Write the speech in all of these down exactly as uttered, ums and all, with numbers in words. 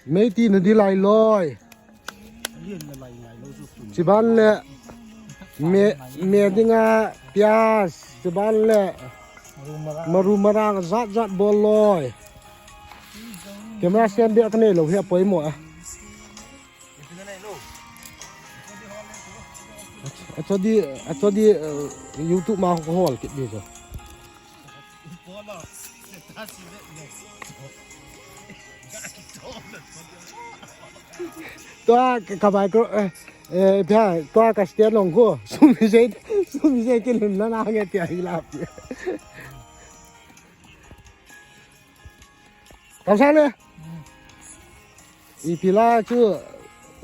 Meiti na di lai loi. Chiban le me, me dinga pias, chiban le maru marang zat zat bol loi. Camera stand bia ka nei lo hi a poimo a. Acho di, acho di, eh, YouTube ma ko hol kit di jo. Tua ka, ka bai ko, eh, eh, pia, tua ka stand long ko. Sumi sei, sumi sei kin na na nge tia hi la. Tau sa le. Ipi la chu,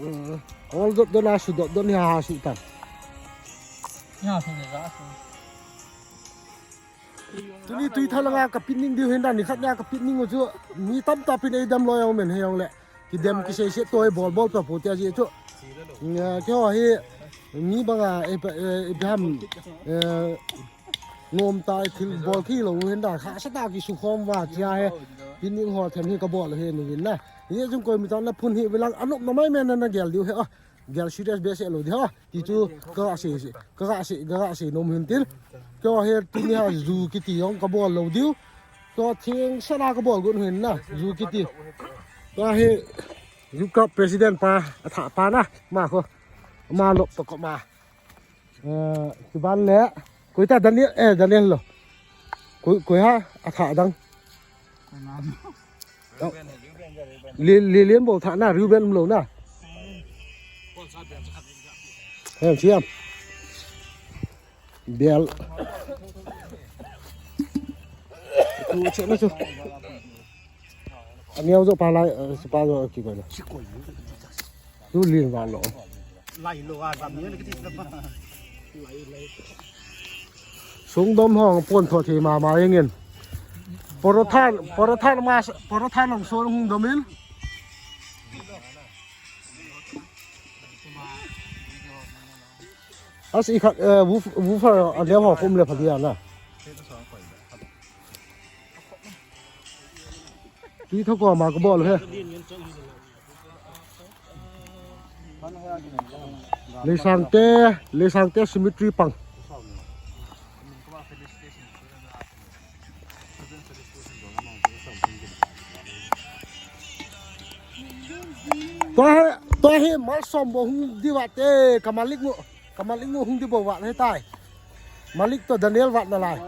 eh, ol dot dot la su dot dot ni ha su tan. Ya su ni za su. Tuni tui tha langa ka picnic diu hin dan ni khat nia ka picnic u chu mi tam ta pin ei dam loi ong men he ong le. Ki dem ki sei se toi bol bol pa pu tia ji chu. Nya, kei ho hi mi banga e pa, e, e biham, e, ngom ta thil bol ki lo hin da kha sa ta ki su khom va tia he. Picnic ho them hi ka bol he nu vin na. Ye jung koi mi ta na phun hi vilang anop na mai men na gel diu he. Ah, gel serious be se lo di ha. Ti chu ka ga se, ka ga se, ka ga se nom hin tin. Ka he tuni ha zu kiti jong ka bol lo diu. To thing sa na ka bol gun hin na zu kiti. To he Youth Club President pa, a tha pa na, ma ko. Ma lop to ko ma. Eh, chuban le. Koi ta Daniel, eh, Daniel lo. Koi, koi ha, a tha dang. Li, li lien bol tha na, Reuben lo na. Hem siam. Bial. Tu che na chu. Aniau jo pa lai, eh, si pa jo ki ko na. Tu lin va lo. Lai lo a, dam ni ka ti sa ba. Sung dom hong pon tho thi ma ma ing in. Porothan, porothan ma, porothan hong so hung dom in. As i khat, eh, woof-, woofer a leo ho kum le pha dia na. Tui tho ko ma ko bol he. Leisangte, Leisangte cemetery pang. Tua hi, tua hi Malsom bou hung di vat te, ka Malik nu, ka Malik nu hung di bou vat he tai. Malik to Daniel vat nalai.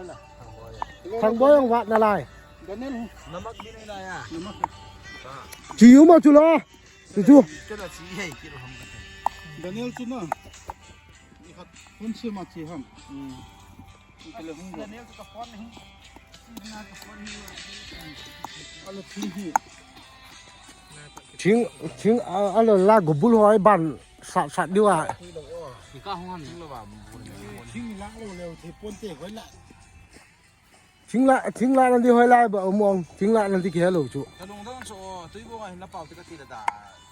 Thangboi jong vat nalai. Daniel. Namak din na ya. Namak. Chi yu ma chu lo. Chu chu. Daniel chu na. Phone se ma chi ham. Hmm. Thing, thing, a, a lo la go bul hoi ban sat sat diu a. Thing la lo le thei pon te hoi la. Thing la, thing la nan di hoi lai ba mong, thing la nan di ke lo chu. Ka lung dang chu, tui bo ngai na pau te ka ti da da.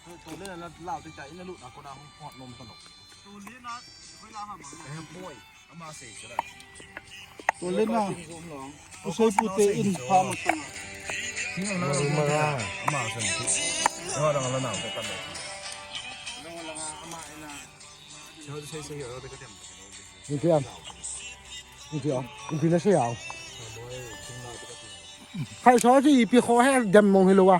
Tu, tu le na lau te ta, ina lu na ko na hung pot nom ta lo. Tu le na, hoi la ha ma. Eh, boy, ama sei chu la. Tu le na. Tu sei pu te in pha ma sa. Thing la ma, ama sei chu. Ho dang la na ko ta lo. Lo la ama ina. Sei sei sei, lo te ka tem. Inpi am. Inpi am. Inpi na sei am. Khai so ji pi kho he dem mong hi lo wa.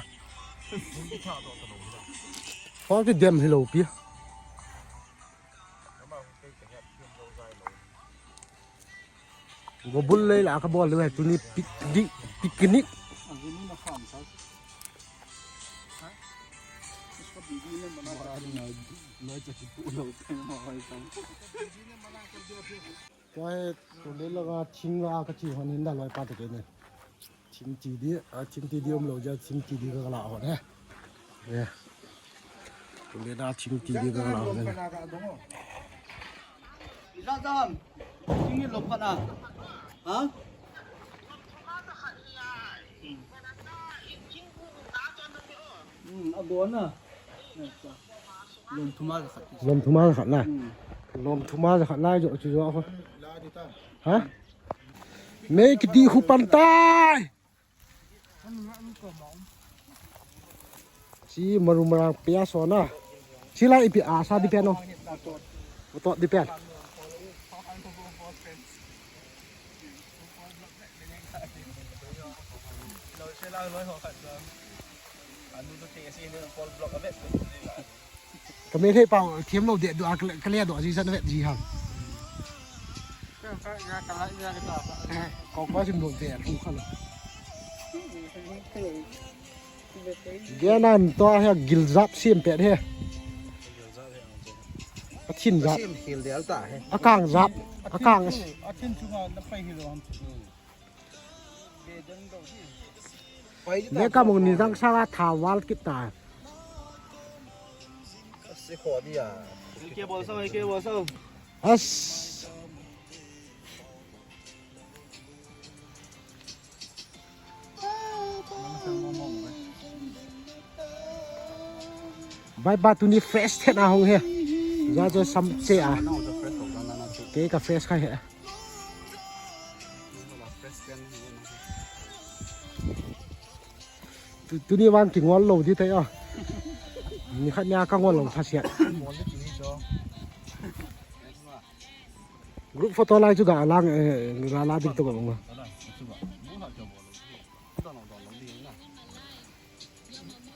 Kho ji dem hi lo pi. Go bul lei la ka bol le tuni picnic, picnic. Tua hi tule langa thing la ka chi hon hin da loi pa te ke ni. Thing ti di, a thing ti di um lo ja, thing ti di ka la hon he. Ye. Tule na thing ti di ka la hon he. Ila jam. Thing ni lop ka na. Ha? Hmm, a bon na. Lom thuma ka khat. Lom thuma ka khat na. Hmm. Lom thuma ka khat na jo chu jo ko. Ha? Mei kiti khu pan tai. Chi maru marang pia so na. Chi la ipi a sa di pen no. Utot di pen. Ka me thei pau thiam lo de du a ka le do ji san vet ji ha. Ko ko sim do de khu kha lo. Genan to he giljap sim pet he. Pathin jap. Sim hil del ta he. Akang jap. Akang. Athin chunga na pai hil ham. Ve dang do hi. Pai ta. Ne ka mong ni dang sa la tha wal kit ta. Se kho dia. Ke bol sa, ke bol sa. As. Bye bye, tuni fresh thet na hong he. Ja jo sam che a. Ke ka fresh khai he. Tu, tuni vang kingol lo di tai a. Ni khat nia ka ngol lo tha sia. Group photo lai chu ga lang, eh, ga la ding to ga bang.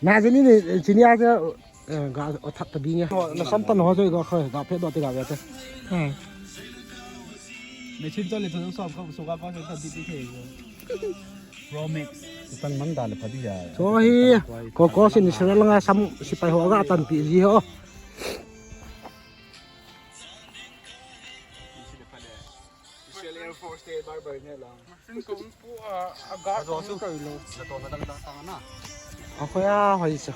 Na jeni ni, eh, chini a ja, eh, ga o that ta bi nge. Na sam tan ho jo ga kha, ga phe do te ga ga te. Hmm. Me chin to le to so ka, so ka pa ka di ti ke. Pro Max. Tang man da le pha di ya. So hi, ko ko sin Israel nga sam sipai ho ga tan pi ji ho. Israel Air Force te barber ne la. Masin kong pu a, a ga kong kai lo. La to na dang dang tang na. A khoya hoi sa.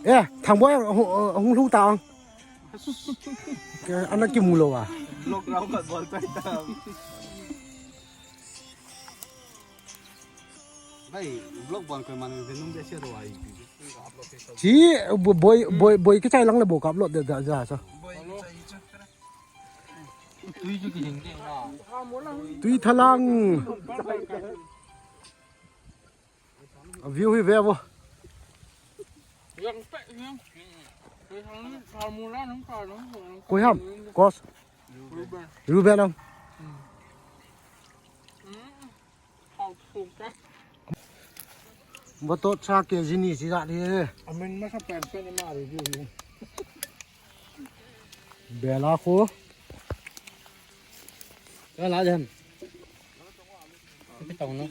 Eh, thang boy, hung, hung lhung ta ang. Ke, ana kimu lo a. Vlog rau ka bol tai ta. Bai, vlog bon koi man ve num be se ro ai. Chi, bo-, boi, boi, boi kichai lang le bo ka upload de da ja sa. Tui chu kihing ding na. Tui thalang. A view hi ve vo. Yang pe yang. Koi ham? Kos. Ruben. Ruben ang. Vatot sa ke jini si jat hi. Amin masa pen pen ma review hi. Bela ko. Ka la jam. Pi tong no.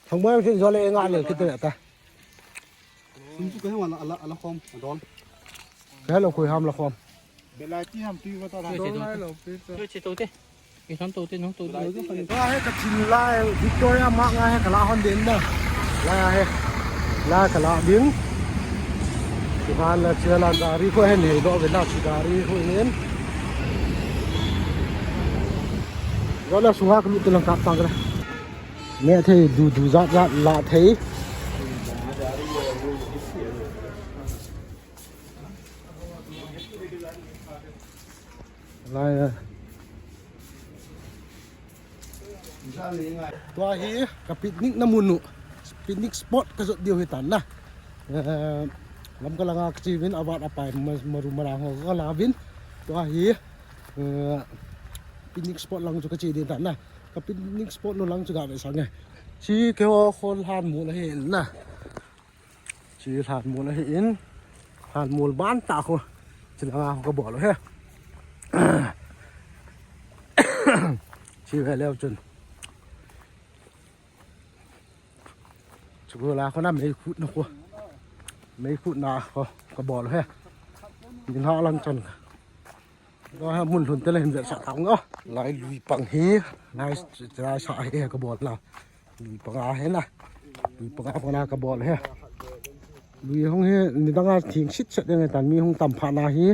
Thang mai sin jole nga le kit ta. Sum chu ka hang ala, ala, ala khom, a dol. Ka lo koi ham la khom. Belai ti ham ti va ta la. Che, che, dol nai lo, please. Che, che, to te. Ke sam to te, nong to te. Wa he ka chin lai, Victoria ma nga he ka la hon den na. La he. La ka la ding. Ki ban la che la gari ko he nei do ve la che gari ko hin. Wa la sunga ka lu te lang ka tang ra. Ne thei du du jat jat la thei. Lai, eh. Tua hi ka picnic na mun u. Picnic spot ka jot diu hi tan na. Eh, lam ka langa ka chi vin avat apai ma-, maru marang ho ka la vin. Tua hi, eh, picnic spot lang chu ka chi din tan na. Ka picnic spot no lang chu ga ve sang e. Chi ke ho khol han mu na hi na. Chi lhan mol ahi in, lhan mol ban ta khu. Chi langa khu ka bol u he. Chi ve leu chun. Chu khu la khu na mei khut na khu. Mei khut na khu ka bol u he. Min ha lang chan. Tua hi mun lhun te le hin vetsah tau ngo. Lai lui pang hi, lai, lai sa hi ka bol na. Lui pang a hi na. Lui pang a pang na ka bol hi. Lui hung hi, nidang a thing sit set ding tan mi hung tam pha na hi.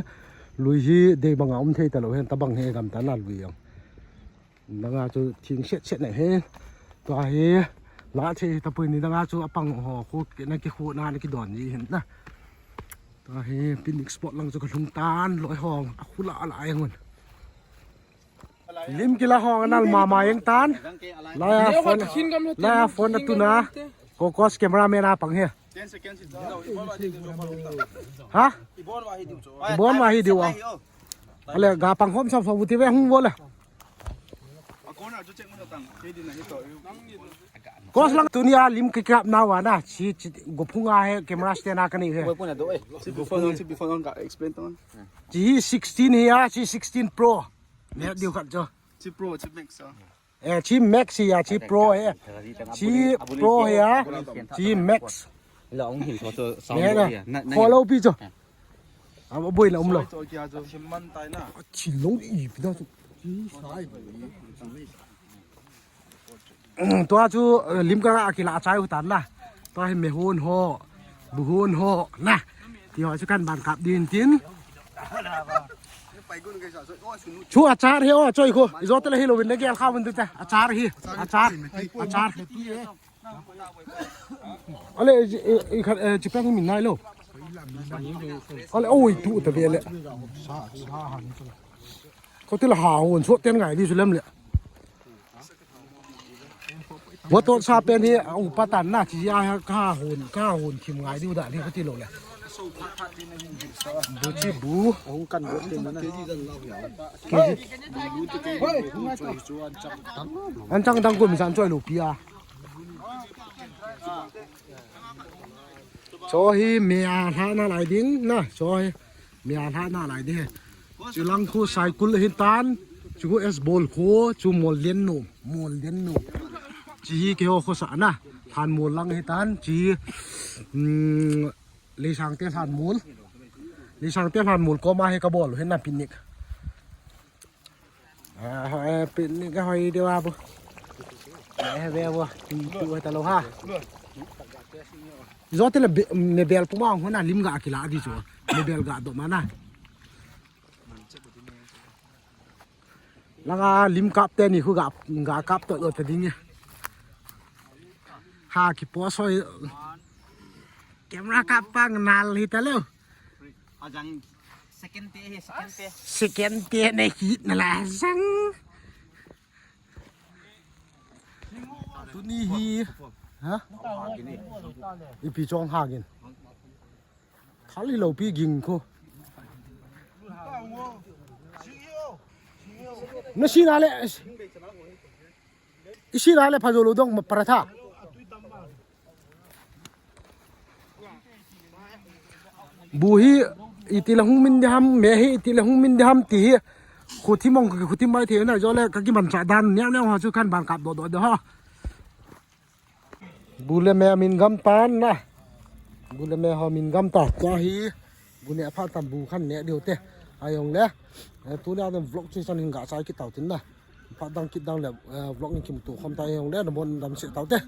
Lui hi, dei bang a um thei ta lo hi, ta bang hi gam ta na lui hung. Nidang a chu thing set set na hi. Tua hi, la thei ta pui nidang a chu apang ho, khu, na ki khu na, na ki don ni hin na. Tua hi picnic spot lang chu ka lhung tan, loi hong, a khu la la ai ngun. Lim kila hong anal mama yang tan. Laya phone, laya phone atuna. Kokos cameraman a pang hi. Ten seconds. Ha? Ibon wa hi diu. Ale ga pang khom sam sam ti ve hung bol le. Kos lang tunia lim kikap na wa na. Si, si go phung a he camera stand a kani he. Before, before, explain to. Si sixteen hi a, si sixteen Pro. Ne diu khat jo. Si Pro, si Max. Eh, si Max hi a, si Pro hi. Si Pro hi a, si Max. La ong hin tho to sound. Ne na. Kho lo pi jo. A boi la um lo. Chi long i pi da chu. Tua chu lim ka kila chai u tan na. Tua hi me hon ho, bu hon ho na. Ti ho chu kan ban kap din tin. Chu achar hi o choi ko. Ijo tele hi lo win le gel kha win tu ta. Achar hi. Achar. Achar. Ale, i, i, i khat, eh, chipeng min nai lo. Ale, oi, tu ta ve le. Ko tila ha hon so ten ngai di su lem le. Wa to sa pen hi, u patan na chi ya ka hon, ka hon thim ngai di u da ni ko ti lo le. Bu chi bu. Hong kan bu ti na. An chang dang ko mi san choi lo pi a. Cho hi me a hla na lai ding na, cho hi me a hla na lai ding. Chulang khu cycle hin tan, chu khu S bol khu, chu mol len no, mol len no. Chi hi ke ho khu sa na, than mol lang hi tan, chi, um, Leisang te lhan mul. Leisang te lhan mul koma hi ka bol u hin na picnic. Ah, eh, picnic ka hoi de wa bu. Eh, ve bu. Tu, tu ta lo ha. Zo te le be-, me bel puma hon a lim ga kila di chu. Me bel ga do mana. Langa lim kap te ni khu ga, ga kap to lo ta ding e. Ha ki po soi. Camera kap pang nal hi ta lo. Ajang second te hi, second te. Second te ne hi na la jang. Tuni hi. Ha? Ipi chong hagin. Thal hi lo pi ging khu. Na si na le. I si na le pha zo lo dong ma paratha. Bu hi iti la hung min de ham, me hi iti la hung min de ham ti hi. Khuti mong khuti mai the na zo le ka ki man cha dan neo neo ha chu kan ban kap do do de ha. Bu le me a min gam tan na. Bu le me ho min gam ta. Tua hi. Bu ne a phat tam bu khan ne diu te. Ayong le. Eh, tuni a dem vlog chi san hin ga chai kit tau tin na. Phat dang kit dang le, eh, vlog in kimuto khom ta ayong le. Na bon dam se tau te.